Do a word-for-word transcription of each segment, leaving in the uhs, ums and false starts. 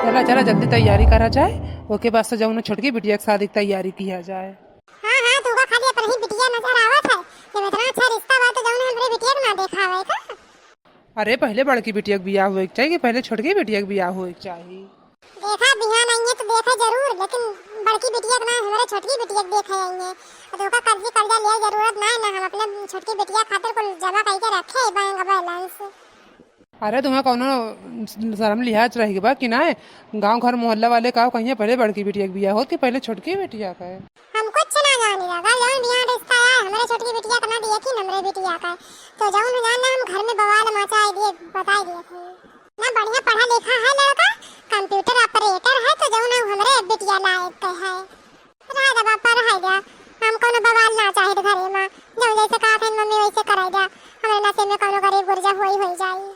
चला, चला, जल्दी तैयारी करा जाए, ओके बाद से जौन छोटकी बिटिया के शादी की तैयारी किया जाए। हाँ, हाँ, तोका खाली अपने ही बिटिया नजर आवत है। जब इतना अच्छा रिश्ता बा, तो जौन हमरे बिटिया के ना देखावे का? अरे, पहले बड़की बिटिया के बियाह होए के चाही कि पहले छोटकी बिटिया के बियाह होए के चाही? देखा, बिहान आइए तो देखा जरूर, लेकिन बड़की बिटिया के ना, हमरे छोटकी बिटिया के देखे आइए। और तोका कर्जी कर्जा ले जरूरत ना है ना, हम अपने छोटकी बिटिया खातिर कुल जमा करके रखे हैं बैंक बैलेंस। अरे, तुम्हें कौनो शर्म लिहाज रही बा कि ना? गांव घर मोहल्ला वाले का कहिए, पहले बड़की बिटिया के बियाह होत कि पहले छोटकी बिटिया का है? हम कुछ ना जानी दादा, जौन बिहान रिश्ता आया, हमरे छोटकी बिटिया का ना दिया कि हमरे बिटिया का है। तो जौन जान ना हम घर में बवाल मचाए दिए, बताए दिए थे। ना बढ़िया पढ़ा लिखा है लड़का, कंप्यूटर ऑपरेटर है, तो जौन है हमरे बिटिया लायक के है। रह दे बापा, रह दे। हम कौनो बवाल ना चाहित घरे मा। जब जैसे कहा थे मम्मी वैसे कराई दे। हमरे नसीब में कौनो गरीब गुरजा होई, होई जाई।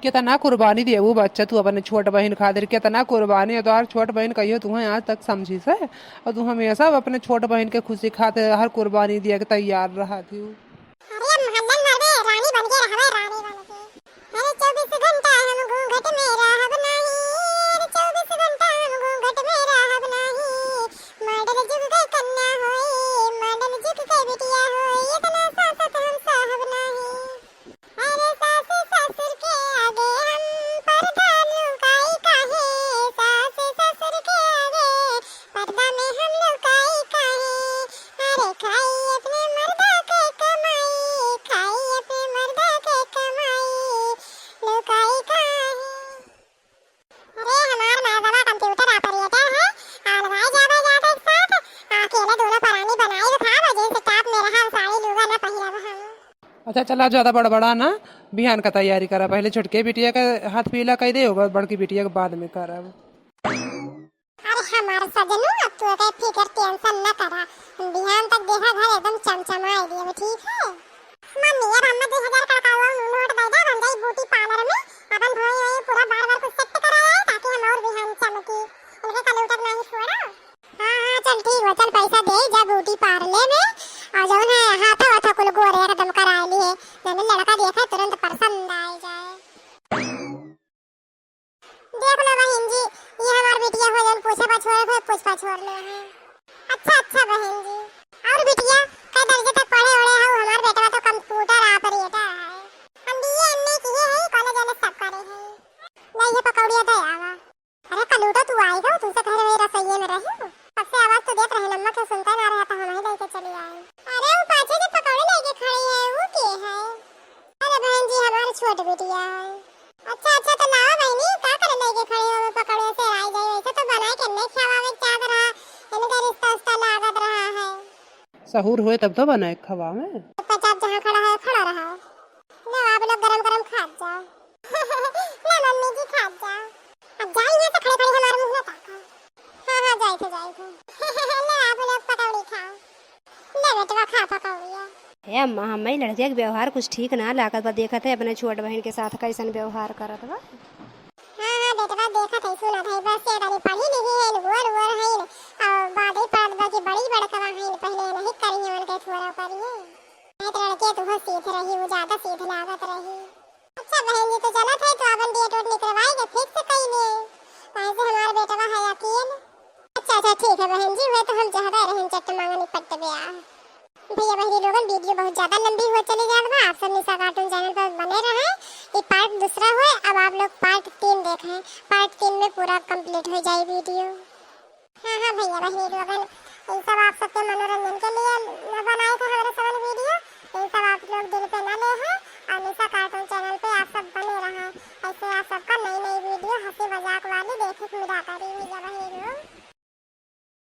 कितना कुर्बानी देबू बच्चा तू अपने छोट बहिन खातिर, कितना कुर्बानी है। तोहार छोट बहिन कहियो तुहें आज तक समझी से, और तू हमेशा अपने छोट बहिन के खुशी खातिर हर कुर्बानी दिए के तैयार रहत हूँ। अरे मोहल्लन मरबे, रानी बन के रहबे, रानी बन के। अरे चउबीस घंटा हम घूंघट में रहब नाही, अरे चउबीस घंटा हम घूंघट में रहब नाही। मॉडल जुग के कन्या होई, मॉडल जुग के बिटिया होई, इतना सासत हम सहब नाही। अरे सास ससुर के आगे हम पर्दा लुकाई काहे, सास ससुर के आगे पर्दा में हम लुकाई काहे। अरे खाई अपने मर्दा के कमाई, खाई अपने मर्दा के कमाई, लुकाई काहे। अरे हमार मर्दवा कंप्यूटर ऑपरेटर है, अलवाई जाबे जाते एक साथ, अकेले दोनों परानी बनाई खाब, जींस टॉप में रहब, साड़ी लूगा ना पहिरब हम। अच्छा चला, ज्यादा बड़बड़ा ना, बिहान का तैयारी करा, पहले छोटके बिटिया के हाथ पीला कई दे, ओकर बड़की बिटिया के बाद में करब। अरे हमार सजनू, अब तू एकर फिकर टेंशन न करा, बिहान तक देखा घर एकदम चमचमाए दिए, ठीक है? मम्मी, अब हमें दो हजार का का वो नोट दे दे, हम जाई ब्यूटी पार्लर में अपन भोई होई पूरा बार बार कुछ सेट करा जाए, ताकि हम और बिहान चमकी। इनके कलूटक नहीं फोड़ा। हाँ, हाँ, चल ठीक बा, चल पैसा दे, जा ब्यूटी पार्लर में, और जौन है हाथ वाथ कुल गोरे एकदम करा ली है, जौन लड़का देखे तुरंत पसंद आ जाए। देख लो बहिन जी, ये हमार बिटिया हो जौन पूछे पछोरे हो, पूछ पछोर ले हैं। अच्छा, अच्छा बहिन जी। और बिटिया, कै दर्जे तक पढ़े ओढ़े हो? हमार बेटवा तो कंप्यूटर ऑपरेटर है। हम बीए एमए किए हैं, कॉलेज वॉलेज सब करे हैं। ले ये पकौड़िया दे आवा। अरे कलूटो तू आई हो, तुमसे घर में रसोइये में रही हो। कब से आवाज तो देत रहे, अम्मा के सुनते ना रहे तो हम ही लेके चली आई। अरे वो पाछे जो पकौड़े लेके खड़ी है, वो के है? अरे बहन जी, हमार छोट बिटिया है। अच्छा, अच्छा, तो लावा बहनी, का करे लेके खड़ी हो पकौड़े से आई जाई, वैसे तो बनाए के नहीं खवावे के चाहत रहा, इनका रिश्ता उश्ता लागत रहा है। सहूर होए तब तो बनाए के खवावे। चुपचाप जहाँ खड़ा है, खड़ा रहा। लो, आप लोग गरम गरम खात जाओ। लो मम्मी जी, खात जाओ। अब जाओ यहाँ से, खड़े खड़े हमारे मुँह में ताको। हाँ, हाँ, जाए थे, जाए थे। लो, आप लोग पकौड़ी खाओ। ले बेटवा, खा पकौड़िया। हे अम्मा, हम्मे ई लड़किया के व्यवहार कुछ ठीक ना लागत बा। देखत है अपने छोट बहिन के साथ कैसन व्यवहार करत बा। हाँ, हाँ, बेटवा, देखत है, सुनत है, बस ये तनी पढ़ी लिखी है, गोर गोर है, और बात ही पड़त बा कि बड़ी बड़कवा है, पहले नहीं करी है उनके थोड़ा करिए। नहीं तो लड़के तुहो सीध रही, वो ज्यादा सीध लागत रही। अच्छा बहन जी, तो चलत है तो अपन डेट वेट निकलवाए के फिक्स कई ले, काहे से हमार बेटवा है अकेल। अच्छा, अच्छा, ठीक है बहन जी, वह तो हम चाहते रहन चट मांगनी पट ब्याह। भैया बहनी लोगन, वीडियो बहुत ज्यादा लंबी हो चली जात बा। आप सब निशा कार्टून चैनल पर बने रहें। ये पार्ट दूसरा हुए, अब आप लोग पार्ट तीन देखें। पार्ट तीन में पूरा कंप्लीट हो जाए वीडियो। हाँ, हाँ भैया बहनी लोगन, ये सब आप सबके मनोरंजन के लिए न बनाए थे हमारे सबन वीडियो। ये सब आप लोग दिल पे ना ले हैं और निशा कार्टून चैनल पे आप सब बने रहें। ऐसे आप सबका नई नई वीडियो हंसी मजाक वाली देखे के मिला करी भैया बहनी।